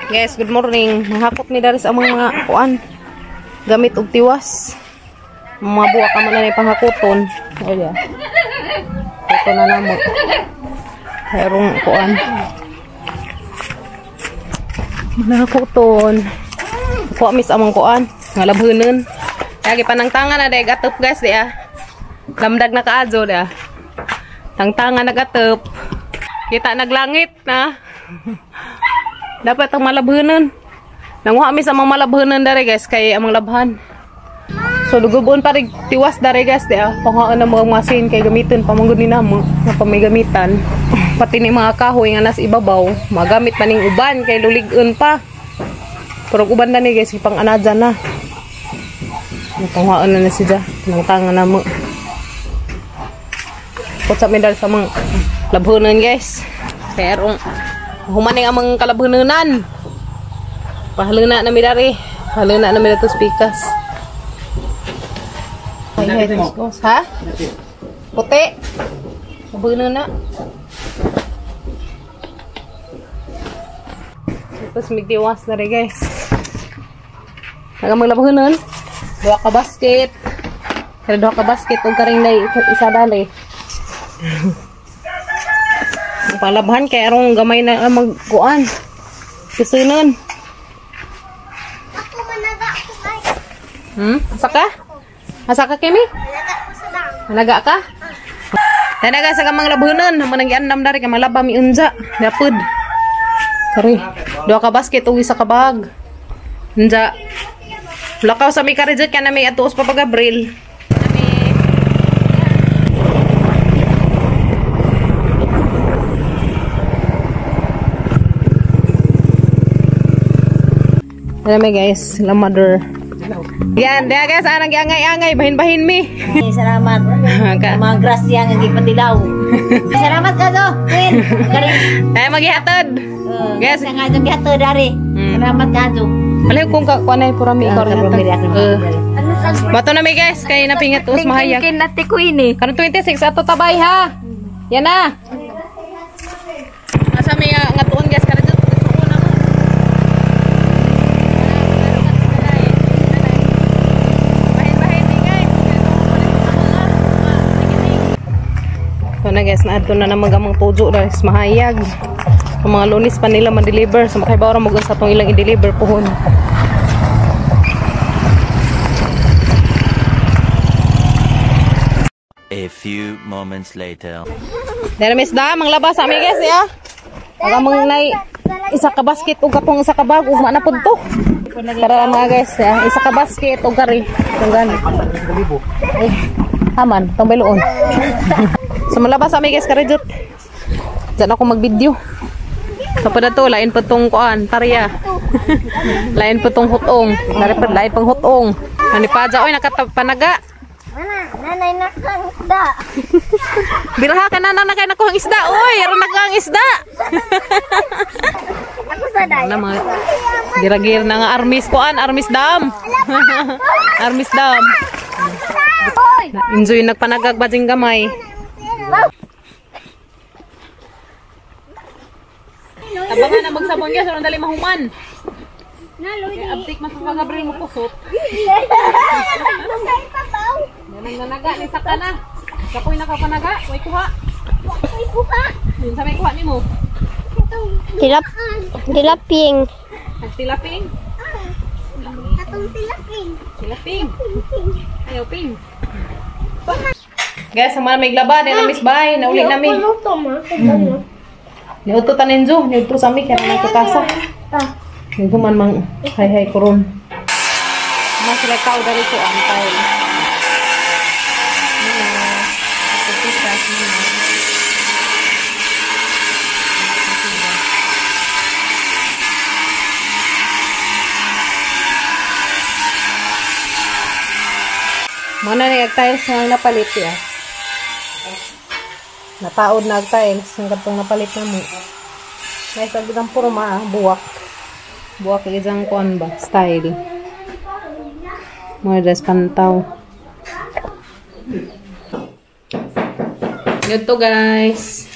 Guys, good morning. Manghakot mi dari sa among mga kuan. Gamit og tiwas. Mga buwa ka man na panghakuton. Oh yeah. Ito na namo. Merong kuan. Manhakuton. Kuha mis among kuan. Nga labhunon. Lagi panangtangan na dahil gatop guys di ah. Lamdag na kaadyo di ah. Tangtangan na gatop. Kita naglangit na. Dapat ang malabhunon. Nanguha mi sa mga malabhunon dere guys kay among labhan. So lugubon pa rin tiwas dere guys di ah. Panghaan na mga masin kay gamiton pamanggod ni namo nga pamigamitan. Pati ni mga kahoy nga nas ibabaw, magamit pa ning uban kay lulig-on pa. Pero uban na ni guys pang anadya na. Panghaan na na siya nang tanga na mo. Kutsa mi dere sa mga labhunon guys. Pero humaning amang kalabhunan. Pahaluna na mi dari. Pahaluna na mi dato pikas. Ha? Puti. Labhunan na. Tapos migdiwas na rin guys. Naga maglabhunan. Duha ka basket. Pero duha ka basket ug karing nay isa dali. Palabhan kay arong gamay na magkuan. Kisunon. Ako managa ako ay. Asa ka? Asa ka Kimi? Managa ko sa dam. Managa ka? Tanaga sa kamang labhunon, amo nang giandam dari kay malaba mi unja. Dapod. Sorry. Duha ka basket ug isa ka bag. Unja. Lakaw sa mi karijot kana may atuos pa pag Abril. Alam mo guys, la mother. Yan, diya guys, anang giangay-angay, bahin-bahin mi. Ay, salamat. Mga grasya nga gipatilaw. Salamat ka do, Queen. Ay magihatod. Guys, nga jong gihatod dari. Salamat ka do. Baliw kung ka kuanay pura mi ikaw rin hatod. Bato na mi guys, kay napingat us mahayag. Kin nati Queen eh. Karon 26 ato tabay ha. Yan na. Asa mi nga tuon guys, karon na guys, naadto na na magamang tujo guys, mahayag. Ang mga Lunes pa nila ma-deliver, so makaibaw ra mo sa atong ilang i-deliver pohon. A few moments later. Dere miss da, manglaba sa ami guys ya. Aga nay isa ka basket ug katong isa ka bag ug mana pud to. Para mga guys ya, isa ka basket ug kari tong gani. Eh, aman tong bayloon. So malabas ami guys karejot. Diyan ako mag-video. So pa to lain pa tong kuan, tarya. Lain pa tong hutong. Dari pa lain pang hutong. Ani pa ja oy nakapanaga. Mana, nanay nakang isda. Bilha ka na nanay nakuhang isda oy, aron nakuhang isda. Ako sa day. Ana mga giragir na nga armis kuan, armis dam. Armis dam. Enjoy nagpanagag bajing gamay. Abangan na magsabon guys, aron dali mahuman. Kaya abtik mas pag-Abril mo kusot. Nanang nanaga ni saka na. Kapoy nakapanaga, way kuha. Way kuha. Unsa may kuha nimo? Tilaping. Tilaping? Atong tilaping. Tilaping. Ayaw ping. Guys, ang mga may glaba, di na miss bay, nauli nami. Niuto taninjo, niuto sa mi kaya nakitasa. Niguman mang hay-hay koron. Mas sila tao dari ko antay. Mana ni tiles nga napalit ya. Nataod na tiles ang katong napalit na mo. May sagdang puro ma buwak. Buwak isang kuan ba style. Mga das pantaw. Yun to guys.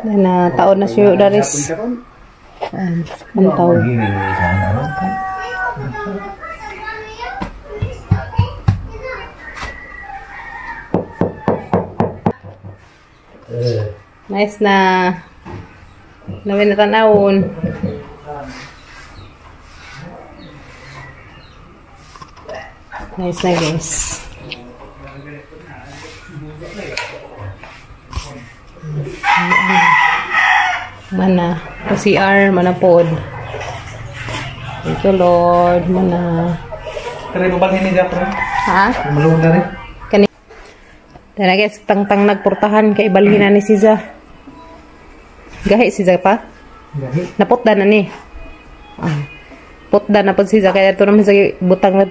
Na taon na siya daris. Ang taon. Nice na. Nawin na tanawon. Nice na guys. Mana. CR, mana pod. Thank you Lord. Mana. Kare ba ni Japra? Ha? Malungan na rin. Kani. Tara guys, tangtang nagportahan kay ibalhin na ni Siza. Gahi Siza pa? Gahi. Naputda na ni. Ah. Putda na pud Siza kaya ito naman sa butang na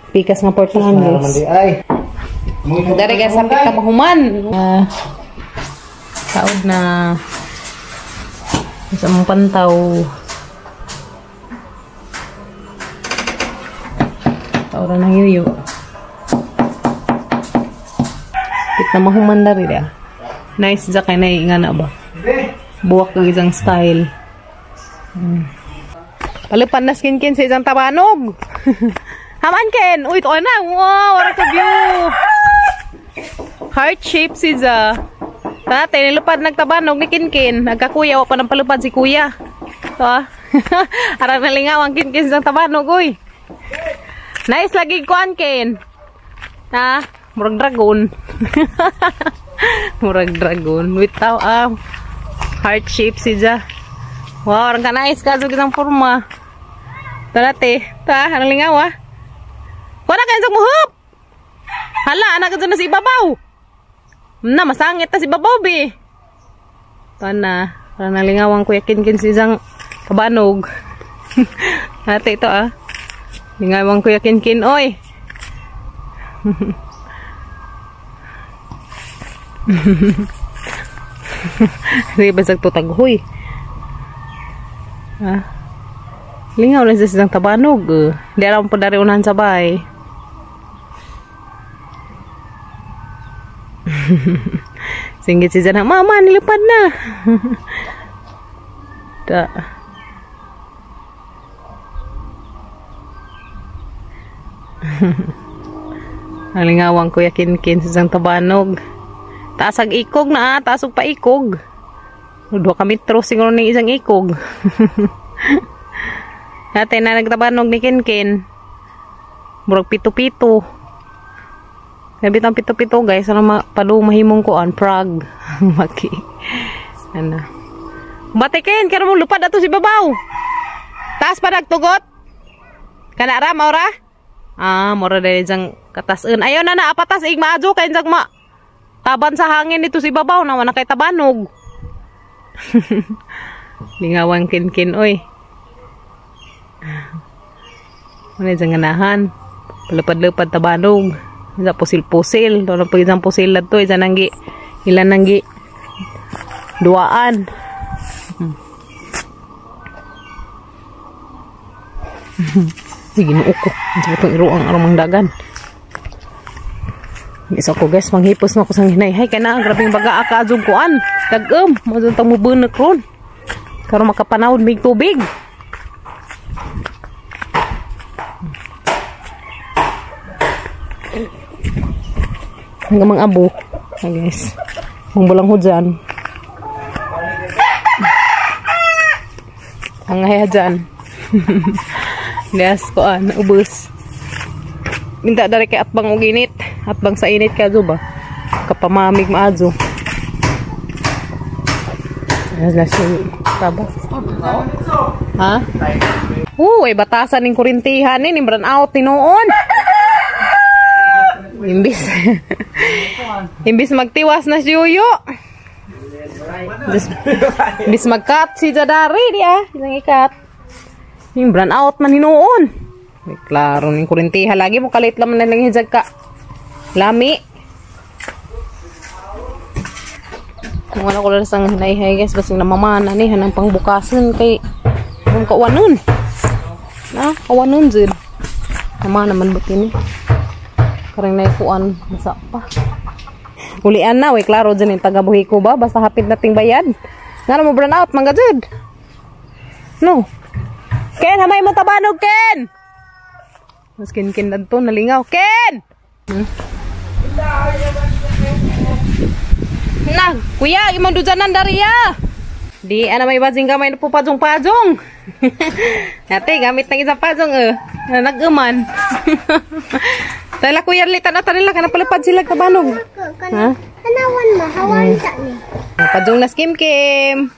pikas nga portahan guys. Ay. Dere guys, sapit ka mahuman. Taod na. Sa mong pantaw. Taod na ng yuyo. Pit na mahuman na rin ah. Nice dyan kay naiinga na ba? Buwak ng isang style. Palipan na skin-kin sa isang tabanog. Haman ken! Uy, ito na! Wow! What a view! Heart shape si Za. Tate, nilupad nagtabanog ni Kinkin. Nagkakuya, wa pa ng palupad si kuya. Ito ah. Arang nalingaw ang Kinkin sa tabanog, uy. Nice lagi kuan, Ken. Ha? Murag dragon. Murag dragon. Wait, tao, ah. Heart shape si Ja. Wow, arang ka nice. Kaso isang forma. Tara, te. Ta, arang lingaw, ah. Wala kayo sa muhop! Hala, anak ka na si ibabaw. Na, masangit na si babaw, be. Pana, parang nalingawang kuya Kinkin si isang kabanog. Ate, ito ah. Lingawang kuya Kinkin, oy. Hindi basag to taghoy. Ah. Lingaw na siya isang tabanog. Hindi alam po dari unahan sa bahay. Singgit si Zana, mama, nilipad na. Ta. Ang lingawang kuya Kinkin sa isang tabanog. Taas ang ikog na, ah. Taas ang paikog. 2 ka metro siguro ng isang ikog. Natin na nagtabanog ni Kinkin. Murag pito-pito. Gabi tang pito-pito guys, ano palumahimong kuan Prague. Maki. Ano. Batikin karo mo lupad ato si babaw. Taas pa nagtugot. Kana ra maura? Ah, mura dili jang katasun. Ayaw na na apatas ig maadyo kay jang ma taban sa hangin dito si babaw na wala kay tabanog. Lingawan Kinkin oy. Ano jang ganahan? Palupad-lupad tabanog. Isa pusil-pusil. Doon ang pag-isang pusil na to. Isa nanggi. Ilan nanggi. Duaan. Uy, ginuo ko. Ang itong iruang arumang dagan. Isa ko guys. Manghipos na ko sa hinay. Hay, kaya na. Grabing baga akaazog kuan. Dagam. Mazun tang mubunak ron. Karon makapanawod may tubig. Hanggang mga abo. Ay guys. Mangbulang ho dyan. Ang haya dyan. Yes, kuan. Ubus. Minta dari kay atbang og init. Atbang sa init ka ba? Kapamamig maadyo. Taba. Ha? Uy, batasan ning kurintihan ni brown out tinuon. Imbis imbis magtiwas na si Yuyo. Imbis magkat si Jadari diya, isang ikat. Yung brown out man hinuon. May klaro ning kurintiha lagi mo kalit laman na lang hijag ka. Lami. Kung wala ko lang sang hinayhay guys, basing namamana ni hanang pangbukasan kay kung kawanon. Na, kawanon jud. Namana man buti ni. Karang naikuan masa pa. Ulian na, we klaro dyan yung taga-buhi ko ba? Basta hapit nating bayad. Nga mo brown out, mga jud. No. Ken, hamay mo tabanog, Ken! Mas kin-kin na to, nalingaw. Ken! Na, kuya, imong dujanan dariya. Di, ana may bajing gamay na po pajong-pajong. Nate, gamit ng isang pajong, eh. Nag-uman. Tala kuya, litan na tanila, ka napalipad sila tabanog. Ha? Tanawan ma, hawan sa ni. Pajong na skim-kim.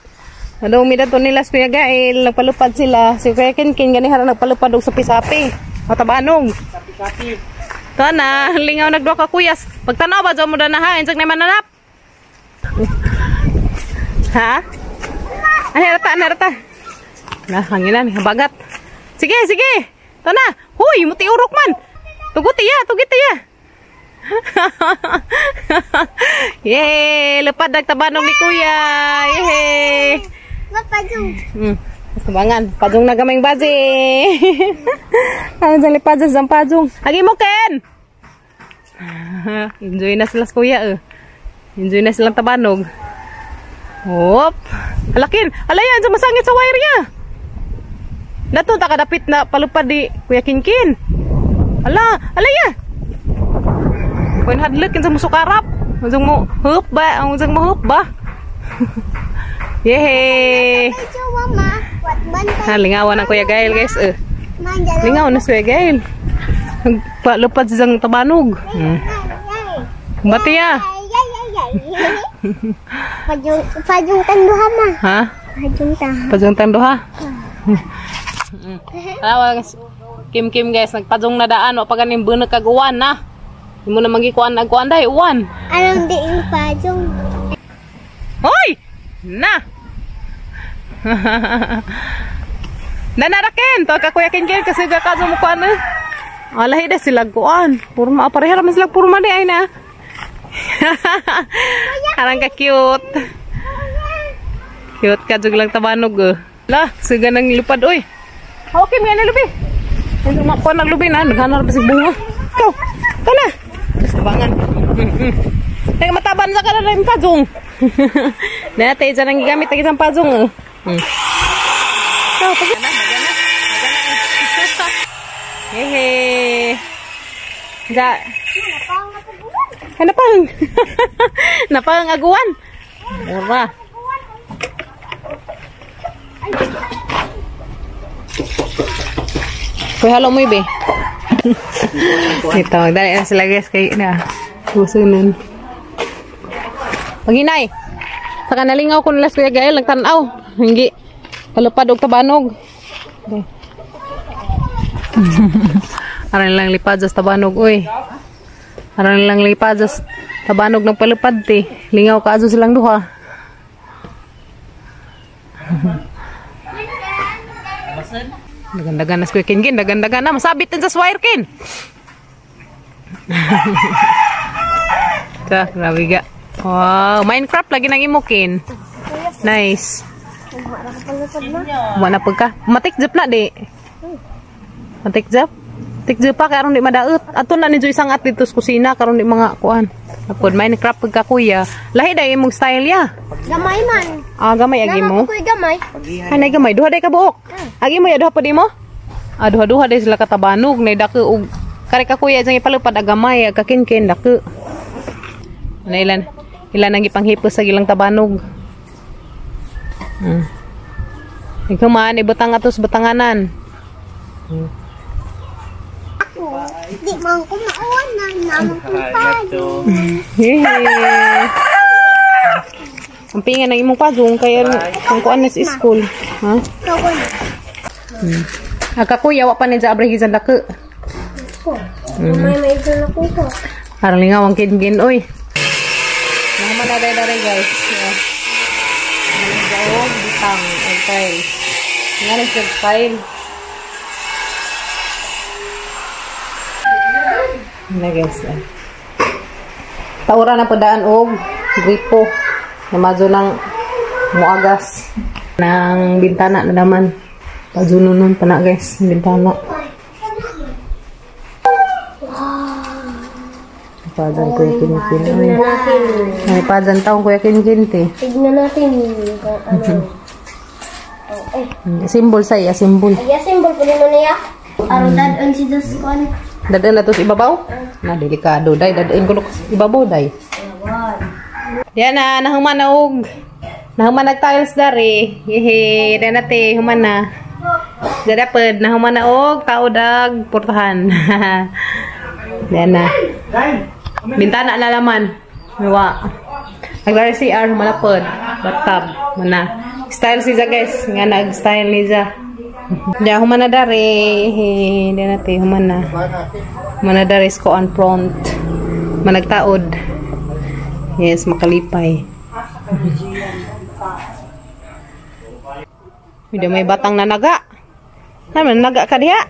Adong mida to nila si Kuya Gael, nagpalupad sila. Si Kuya Kinkin, gani harang nagpalupad og sapi-sapi. Matabanong. Sapi-sapi. To na, lingaw nagduha ka kuyas. Pagtanaw ba, mo na ha, insag na mananap. Ha? Ay, harata, harata. Na, hanginan, habagat. Sige, sige. To na. Huy, muti urok man. Tuguti ya, tuguti ya. Yay! Lupad nagtabanong ni Kuya. Yay! Mapajong. Tabangan. Pajong na gamay baji. Ano dyan lipad dyan pajong. Agi mo, Ken! Enjoy na sila kuya. Eh. Enjoy na silang tabanog. Hop! Alakin! Alayan! Sumasangit sa wire niya! Dato, takadapit na palupad di Kuya Kinkin. Ala! Alaya! Kung hadlok kinsa mo sukarap. Unsa mo hup ba? Unsa mo hup ba? Yehey! Ha, lingawan ang Kuya Gael, guys. Eh. Lingawan na si Kuya Gael. Nagpalupad siyang tabanog. Bati ya. Pajung tanduha ma. Ha? Pajung taha. Pajung tanduha. Alawa guys. Kim Kim guys, nagpajong na daan wa pa ganing bunag kag uwan na. Di mo na magikuan nagkuan dai uwan. Anong di yung pajong? Hoy! Na. Nanaraken to ka Kuya Kinkin kasi ka kaso mo kuan. Alahi da sila kuan. Purma pareha ra man sila purma di ay na. Arang ka cute. Cute ka jug lang tabanog. La, siga nang lupad oy. Okay, may lubi. Ang makuan naglubi na, naghanar pa sig bunga. Ikaw, ikaw na. Tabangan. Ay, mataban sa kana rin pajong. Nate, dyan ang gigamit ang isang pajong. Ikaw, pag... Hehe. Da. Ay, napang. Napang aguan. Mura. Kuya, halo mo ibe. Ito, magdali na sila guys kay na. Gusunan. Paginay. Saka nalingaw ko nila si Kuya Gael, nagtanaw. Hindi. Palupad og tabanog. Okay. Aran lang lipad sa tabanog, uy. Aran lang lipad sa tabanog ng palupad, ti. Lingaw ka azo silang duha. Dagandagan na si Kuya Kinkin, dagandagan na. Masabit din sa wire, Kin. Ta, grabe ga. Wow, Minecraft lagi nang imo, Kin. Nice. Wala pagka. Matik jep na di. Matik jep. Tik jep pa karon di madaot. Ato na ni Joy sangat dito sa kusina karon di mga kuan. Apod Minecraft pagka kuya. Lahi dai imong style ya. Gamay man. Ah, gamay agi mo. Kuy gamay. Hanay gamay duha day ka buok. Agi mo ya duha pud imo? Ah, duha-duha day sila katabanog nay dako og kare ka kuya jang ipalupad agamay ag kakinkin dako. Ana ilan ilan ang gipanghipos sa ilang tabanog. Ikaw man ibutang atos butanganan. Di man ko mauna namang pajong. Hehe. Ang pingan ng imong pajong kay kung kuan na sa school. Ha? Aka kuya wa pa ni ja abre gizan dako. May dyan ako ko. Arang lingaw ang kin-kin oy. Naman na dai dai guys. Manigawog bitang og tile. Nga nag tile. Na guys. Taura na padaan og gripo. Namazo ng muagas ng bintana na naman. Pajuno nun pa na guys, bintana. Pajan Kuya Kinkin. Uy. Tignan natin. May pajan taong Kuya Kinkin te. Tignan natin kung ano. Oh, eh. Symbol sa iya, symbol. Ay, symbol ko naman niya. Aron dadon si Diyos ko. Dadaan na to sa ibabaw? Na, delikado, day. Dadaan ko sa ibabaw, day. Yan na, nahuman na og. Nahuman nag tiles dari. Yehe, dan na te, human na. Dadapod, nahuman na og, tao dag, portahan. Yan na. Bintana na laman. Wa. Naglari CR, humanapod. Bathtub. Mana. Style siya guys. Nga nag-style niya. Ya, human na dari. Di na te, human na. Human na dari ko on front. Managtaod. Yes, makalipay. Hindi may batang nanaga. Ano, nanaga ka diha?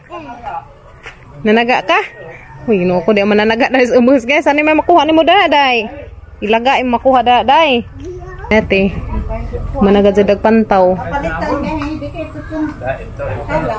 Nanaga ka? Uy, ginoo ko di man nanaga dahil sa ubos guys. Ano may makuha nimo da, day? Ilaga im makuha da, day. Ate, managa jud pantaw. Palitan ka, hindi kayo tutong. Kala.